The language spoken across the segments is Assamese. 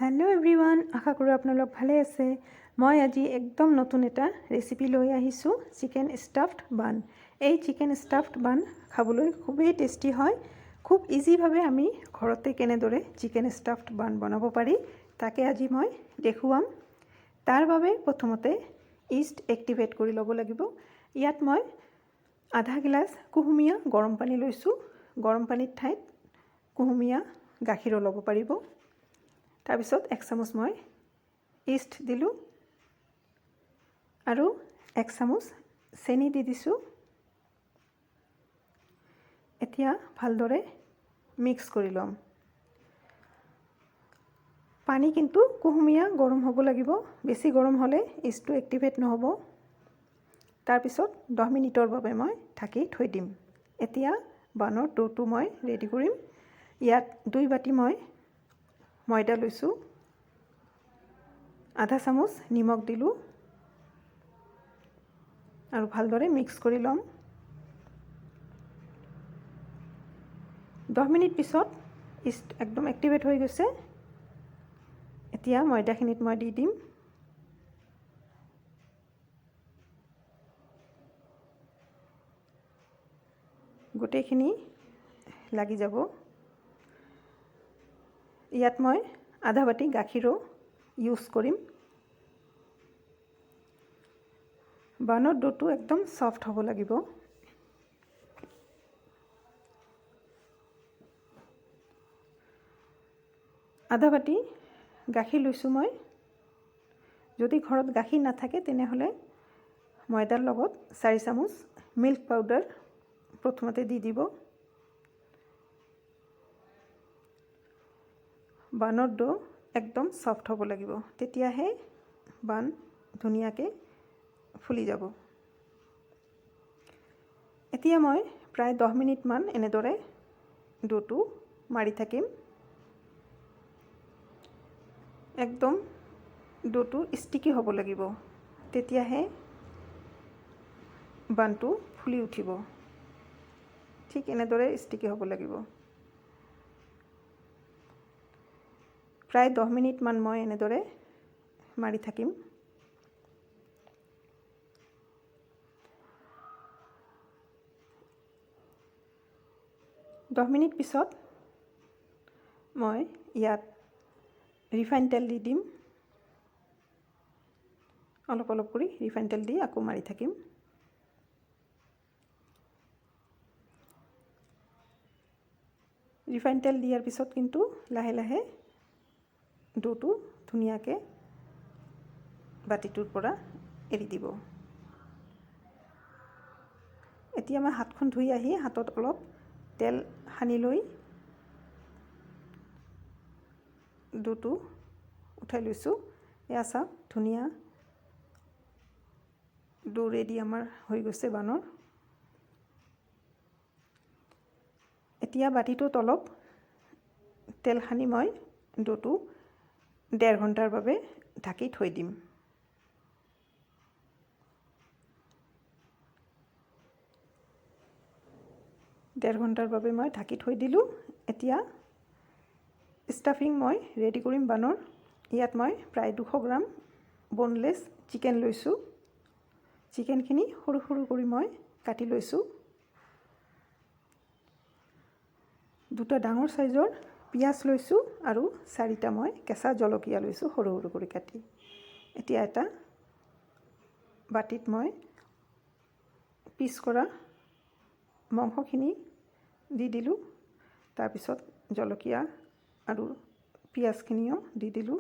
হেল্ল' এভৰিৱান, আশা কৰোঁ আপোনালোক ভালে আছে। মই আজি একদম নতুন এটা ৰেচিপি লৈ আহিছোঁ, চিকেন ষ্টাফড বান। এই চিকেন ষ্টাফড বান খাবলৈ খুবেই টেষ্টি হয়। খুব ইজিভাৱে আমি ঘৰতে কেনেদৰে চিকেন ষ্টাফড বান বনাব পাৰি তাকে আজি মই দেখুৱাম। তাৰ বাবে প্ৰথমতে ইষ্ট এক্টিভেট কৰি ল'ব লাগিব। ইয়াত মই আধা গিলাচ কুহুমীয়া গৰম পানী লৈছোঁ। গৰম পানীৰ ঠাইত কুহুমীয়া গাখীৰো ল'ব পাৰিব। তাৰপিছত এক চামুচ মই ইষ্ট দিলোঁ আৰু এক চামুচ চেনি দি দিছোঁ। এতিয়া ভালদৰে মিক্স কৰি ল'ম। পানী কিন্তু কুহুমীয়া গৰম হ'ব লাগিব, বেছি গৰম হ'লে ইষ্টটো এক্টিভেট নহ'ব। তাৰপিছত 10 মিনিটৰ বাবে মই ঢাকি থৈ দিম। এতিয়া বানৰ ড'টো মই ৰেডি কৰিম। ইয়াত 2 বাটি মই ময়দা লৈছোঁ, আধা চামুচ নিমখ দিলোঁ আৰু ভালদৰে মিক্স কৰি ল'ম। 10 মিনিট পিছত ইষ্ট একদম এক্টিভেট হৈ গৈছে। এতিয়া ময়দাখিনিত মই দি দিম। গোটেইখিনি লাগি যাব। ইয়াত মই আধা বাটি গাখীৰো ইউজ কৰিম। বানৰ ড'টো একদম ছফ্ট হ'ব লাগিব। আধা বাটি গাখীৰ লৈছোঁ মই। যদি ঘৰত গাখীৰ নাথাকে তেনেহ'লে ময়দাৰ লগত 4 চামুচ মিল্ক পাউডাৰ প্ৰথমতে দি দিব। বানৰ ড' একদম ছফ্ট হ'ব লাগিব, তেতিয়াহে বান ধুনীয়াকৈ ফুলি যাব। এতিয়া মই প্ৰায় 10 মিনিটমান এনেদৰে ড'টো মাৰি থাকিম। একদম ড'টো ষ্টিকি হ'ব লাগিব, তেতিয়াহে বানটো ফুলি উঠিব। ঠিক এনেদৰে ষ্টিকি হ'ব লাগিব। প্ৰায় 10 মিনিটমান মই এনেদৰে মাৰি থাকিম। দহ মিনিট পিছত মই ইয়াত ৰিফাইন তেল দি দিম। অলপ অলপ কৰি ৰিফাইন তেল দি আকৌ মাৰি থাকিম। ৰিফাইন তেল দিয়াৰ পিছত কিন্তু লাহে লাহে ড'টো ধুনীয়াকৈ বাতিটোৰ পৰা এৰি দিব। এতিয়া মই হাতখন ধুই আহি হাতত অলপ তেল সানি লৈ ড'টো উঠাই লৈছোঁ। এয়া চাওক, ধুনীয়া ড' ৰেডি আমাৰ হৈ গৈছে বানৰ। এতিয়া বাতিটোত অলপ তেল সানি মই ড'টো 1.5 ঘণ্টাৰ বাবে ঢাকি থৈ দিম। ডেৰ ঘণ্টাৰ বাবে মই ঢাকি থৈ দিলোঁ। এতিয়া ষ্টাফিং মই ৰেডি কৰিম বানৰ। ইয়াত মই প্ৰায় 200 গ্ৰাম বনলেছ চিকেন লৈছোঁ। চিকেনখিনি সৰু সৰু কৰি মই কাটি লৈছোঁ। দুটা ডাঙৰ চাইজৰ পিঁয়াজ লৈছোঁ আৰু 4টা মই কেঁচা জলকীয়া লৈছোঁ সৰু সৰু কৰি কাটি। এতিয়া এটা বাতিত মই পিচ কৰা মাংসখিনি দি দিলোঁ। তাৰপিছত জলকীয়া আৰু পিঁয়াজখিনিও দি দিলোঁ।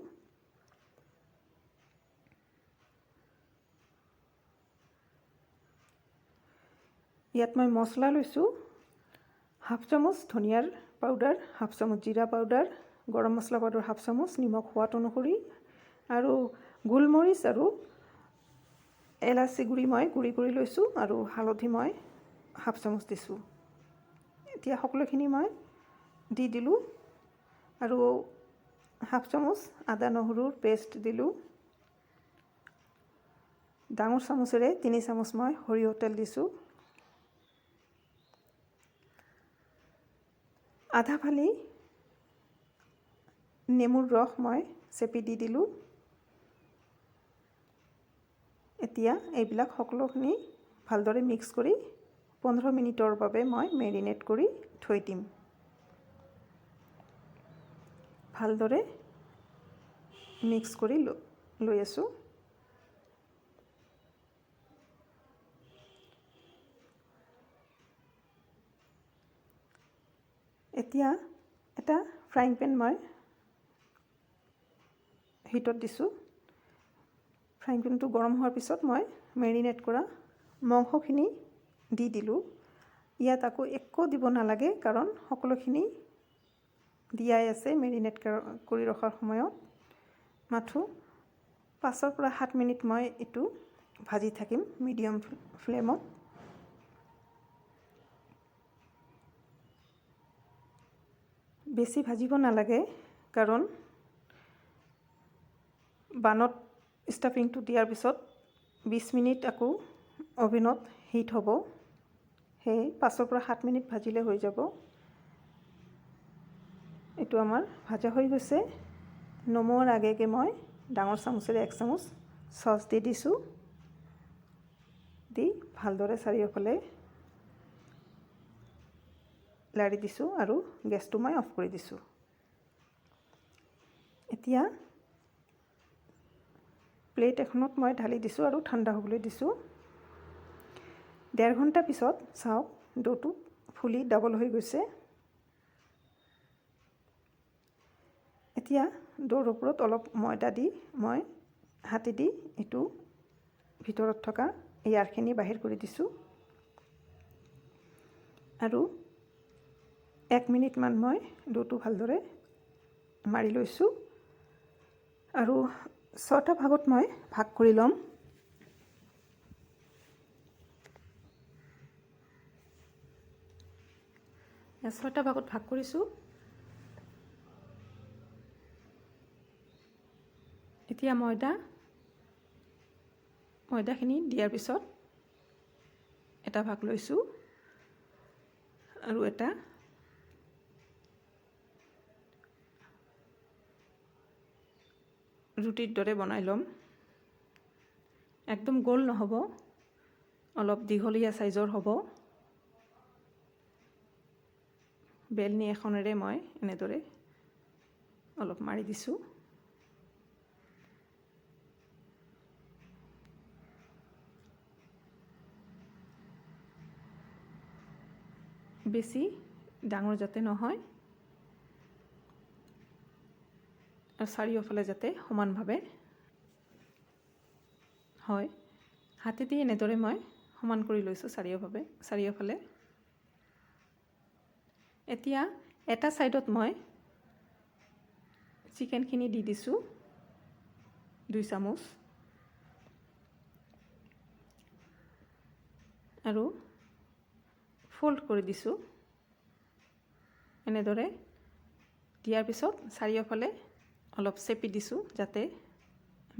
ইয়াত মই মছলা লৈছোঁ, হাফ চামুচ ধনিয়াৰ পাউডাৰ, হাফ চামুচ জিৰা পাউডাৰ, গৰম মছলা পাউডাৰ হাফ চামুচ, নিমখ সোৱাদ অনুসৰি, আৰু গোলমৰিচ আৰু এলাচি গুড়ি মই গুড়ি কৰি লৈছোঁ আৰু হালধি মই হাফ চামুচ দিছোঁ। এতিয়া সকলোখিনি মই দি দিলোঁ আৰু হাফ চামুচ আদা নহৰুৰ পেষ্ট দিলোঁ। ডাঙৰ চামুচেৰে 3 চামুচ মই সৰিয়হ তেল দিছোঁ। আধা ফালি নেমুৰ ৰস মই চেপি দি দিলোঁ। এতিয়া এইবিলাক সকলোখিনি ভালদৰে মিক্স কৰি 15 মিনিটৰ বাবে মই মেৰিনেট কৰি থৈ দিম। ভালদৰে মিক্স কৰি লৈ আছোঁ। এতিয়া এটা ফ্ৰাইং পেন মই হিটত দিছোঁ। ফ্ৰাইং পেনটো গৰম হোৱাৰ পিছত মই মেৰিনেট কৰা মাংসখিনি দি দিলোঁ। ইয়াত আকৌ একো দিব নালাগে, কাৰণ সকলোখিনি দিয়াই আছে মেৰিনেট কৰি ৰখাৰ সময়ত। মাথো 5ৰ পৰা 7 মিনিট মই এইটো ভাজি থাকিম মিডিয়াম ফ্লেমত। বেছি ভাজিব নালাগে, কাৰণ বানত ষ্টাফিংটো দিয়াৰ পিছত 20 মিনিট আকৌ অভেনত হিট হ'ব। সেয়ে 5ৰ পৰা 7 মিনিট ভাজিলে হৈ যাব। এইটো আমাৰ ভাজা হৈ গৈছে। নমোৱাৰ আগে আগে মই ডাঙৰ চামুচেৰে 1 চামুচ চচ দি দিছোঁ। দি ভালদৰে চাৰিওফালে লাৰি দিছোঁ আৰু গেছটো মই অফ কৰি দিছোঁ। এতিয়া প্লেট এখনত মই ঢালি দিছোঁ আৰু ঠাণ্ডা হ'বলৈ দিছোঁ। 1.5 ঘণ্টা পিছত চাওক ড'টো ফুলি ডাবল হৈ গৈছে। এতিয়া ড'ৰ ওপৰত অলপ ময়দা দি মই হাতেদি এইটো ভিতৰত থকা এয়াৰখিনি বাহিৰ কৰি দিছোঁ আৰু 1 মিনিটমান মই ড'টো ভালদৰে মাৰি লৈছোঁ আৰু 6টা ভাগত মই ভাগ কৰি ল'ম। 6টা ভাগত ভাগ কৰিছোঁ। এতিয়া ময়দাখিনি দিয়াৰ পিছত এটা ভাগ লৈছোঁ আৰু এটা ৰুটিৰ দৰে বনাই ল'ম। একদম গোল নহ'ব, অলপ দীঘলীয়া চাইজৰ হ'ব। বেলনি এখনেৰে মই এনেদৰে অলপ মাৰি দিছোঁ। বেছি ডাঙৰ যাতে নহয় আৰু চাৰিওফালে যাতে সমানভাৱে হয়। হাতেদি এনেদৰে মই সমান কৰি লৈছোঁ চাৰিওফালে। এতিয়া এটা ছাইডত মই চিকেনখিনি দি দিছোঁ 2 চামুচ আৰু ফোল্ড কৰি দিছোঁ এনেদৰে। দিয়াৰ পিছত চাৰিওফালে অলপ চেপি দিছোঁ যাতে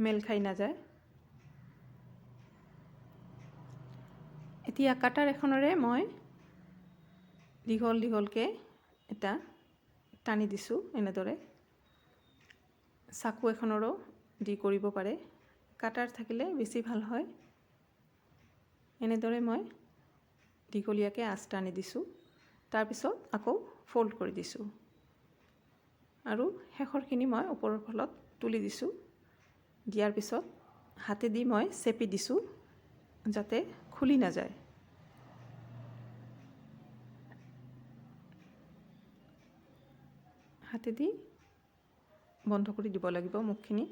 মেল খাই নাযায়। এতিয়া কাটাৰ এখনেৰে মই দীঘল দীঘলকৈ এটা টানি দিছোঁ এনেদৰে। চাকু এখনৰো দি কৰিব পাৰে, কাটাৰ থাকিলে বেছি ভাল হয়। এনেদৰে মই দীঘলীয়াকৈ আঁচ টানি দিছোঁ। তাৰপিছত আকৌ ফোল্ড কৰি দিছোঁ আৰু শেষৰখিনি মই ওপৰৰ ফালত তুলি দিছোঁ। দিয়াৰ পিছত হাতেদি মই চেপি দিছোঁ যাতে খুলি নাযায়। হাতেদি বন্ধ কৰি দিব লাগিব মুখখিনি।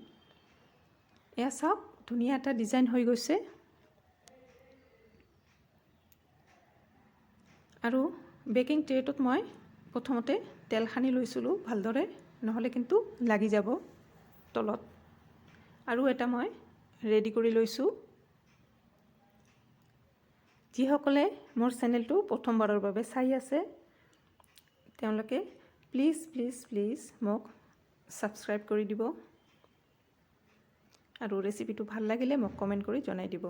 এয়া চাওক, ধুনীয়া এটা ডিজাইন হৈ গৈছে। আৰু বেকিং ট্ৰেটোত মই প্ৰথমতে তেল সানি লৈছিলোঁ ভালদৰে, নহ'লে কিন্তু লাগি যাব তলত। আৰু এটা মই ৰেডি কৰি লৈছোঁ। যিসকলে মোৰ চেনেলটো প্ৰথমবাৰৰ বাবে চাই আছে তেওঁলোকে প্লিজ প্লিজ প্লিজ মোক ছাবস্ক্ৰাইব কৰি দিব আৰু ৰেচিপিটো ভাল লাগিলে মোক কমেণ্ট কৰি জনাই দিব।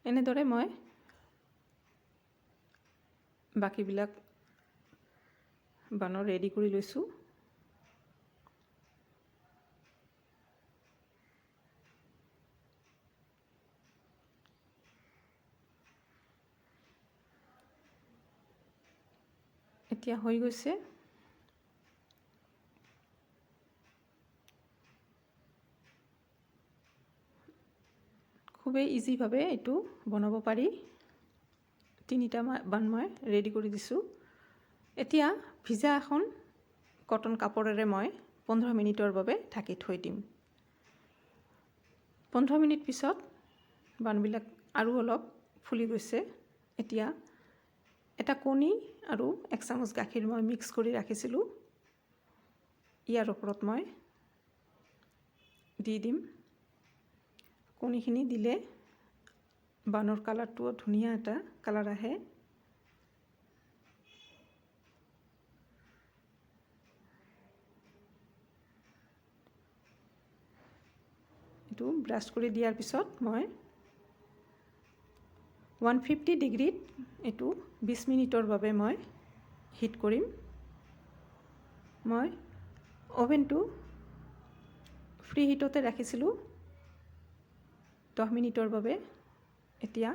এনেদৰে মই বাকীবিলাক বানৰ ৰেডি কৰি লৈছোঁ। এতিয়া হৈ গৈছে। খুবেই ইজিভাৱে এইটো বনাব পাৰি। তিনিটা বান মই ৰেডি কৰি দিছোঁ। এতিয়া ভিজা এখন কটন কাপোৰেৰে মই 15 মিনিটৰ বাবে ঢাকি থৈ দিম। 15 মিনিট পিছত বানবিলাক আৰু অলপ ফুলি গৈছে। এতিয়া এটা কণী আৰু 1 চামুচ গাখীৰ মই মিক্স কৰি ৰাখিছিলোঁ, ইয়াৰ ওপৰত মই দি দিম। কণীখিনি দিলে বানৰ কালাৰটোও ধুনীয়া এটা কালাৰ আহে। এইটো ব্ৰাছ কৰি দিয়াৰ পিছত মই 150 ডিগ্ৰীত এইটো 20 মিনিটৰ বাবে মই হিট কৰিম। মই অভেনটো ফ্ৰী হিটতে ৰাখিছিলোঁ 10 মিনিটৰ বাবে। এতিয়া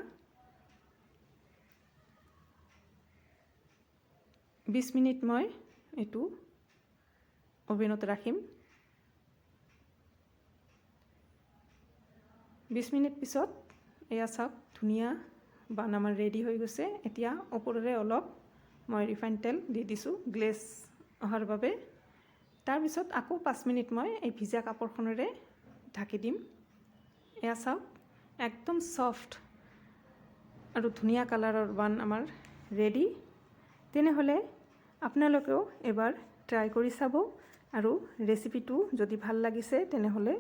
20 মিনিট মই এইটো অভেনত ৰাখিম। 20 মিনিট পিছত এয়া চাওক, ধুনীয়া বান আমাৰ ৰেডি হৈ গৈছে। এতিয়া ওপৰেৰে অলপ মই ৰিফাইন তেল দি দিছোঁ গ্লেজ অহাৰ বাবে। তাৰপিছত আকৌ 5 মিনিট মই এই ভিজা কাপোৰখনেৰে ঢাকি দিম। এয়া চাওক, একদম ছফ্ট আৰু ধুনীয়া কালাৰৰ বান আমাৰ ৰেডি। তেনেহ'লে আপোনালোকেও এবাৰ ট্ৰাই কৰি চাব আৰু ৰেচিপিটো যদি ভাল লাগিছে তেনেহ'লে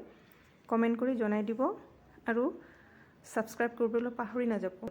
কমেণ্ট কৰি জনাই দিব আৰু ছাবস্ক্ৰাইব কৰিবলৈ পাহৰি নাযাব।